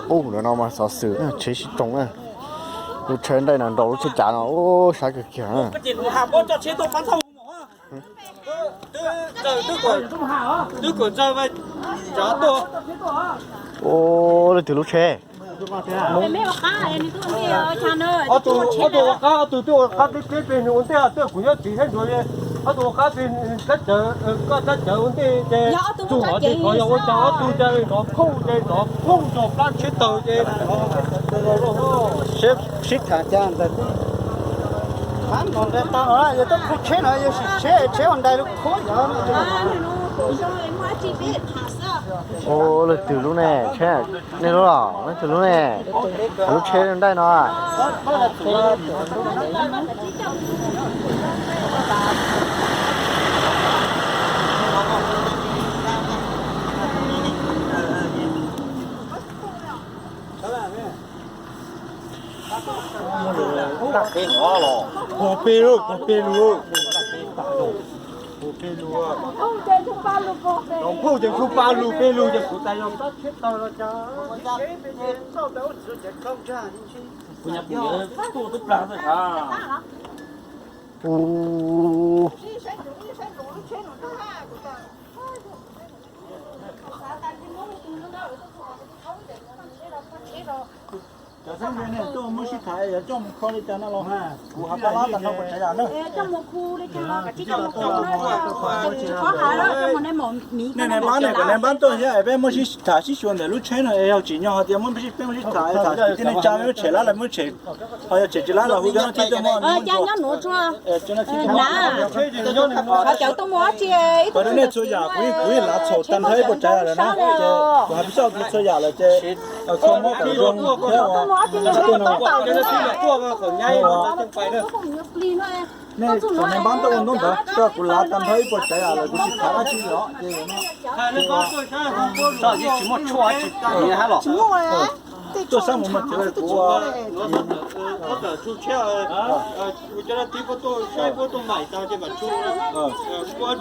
Ub, ntawm no mas xov xwm tsheb sib roos na. Lub tsheb ntaij no nraus lub tsheb cav no, ub, sab kawg kiag na. Ub, leej twg lub tsheb? Ob tug, ob tug ua qab, ob tug ua qab peb peb peb nws ua ntej, twb kuv nyob tim thiab ntsuav li. Ob tug ua qab peb, tab cawv, koj tab cawv ua ntej ces tug hov ces thov yog ua cas ob tug ces nrov phooj ces nrov phooj rau plab tsheb taws ces sib tham cas ntawd. Qab no nrhiav tau no yog tuaj kho tsheb no yog sim tsheb, tsheb ua ntais lub khuab yog. Ub, leej twg lub ne, tsheb nej lub los leej twg lub ne? Lub tsheb ntaij no. Puag pem lug, puag pem lug, puag pem lug, puag pem lug, ces kuv pab lug pem lug ces kuv tas yog tsheb tawg los cas. Kuv nyab kuv yuav tuaj tub plag txog sav. Ub. Cov xeeb ntxwv ne tuaj muab sib tham yog coj mus kho li cas no los, kuv ho pab lab tag nrho puas tsav yam na. Nej nais npab ne, kom nais npab tuaj thiab peb muab sib tham sib xyuas ntawm lub tsheb no es yog tsim nyog hais tias muab peb sib, peb muab sib tham, tham kwv tij neej tsa muab tshem lab los muab tshem, ho yog tshem tsis lab los hu cov no thiab tuaj muab. Cov no thiab tuaj muab, cov nej txhua yam kuv yeej, kuv yeej lav txhaum tag nrho ib puas tsav yam lawm na, ces kuv hais peb soj kuv txhua yam lawm ces txhua muab kom zoo thiab. Nej txhua nais npab tuaj ua ntaub ntawv, kuv lav tag nrho ib puas tsav yam lawm kuv tsis tham dab tsi li os. Ces tuaj sab mus mas kuv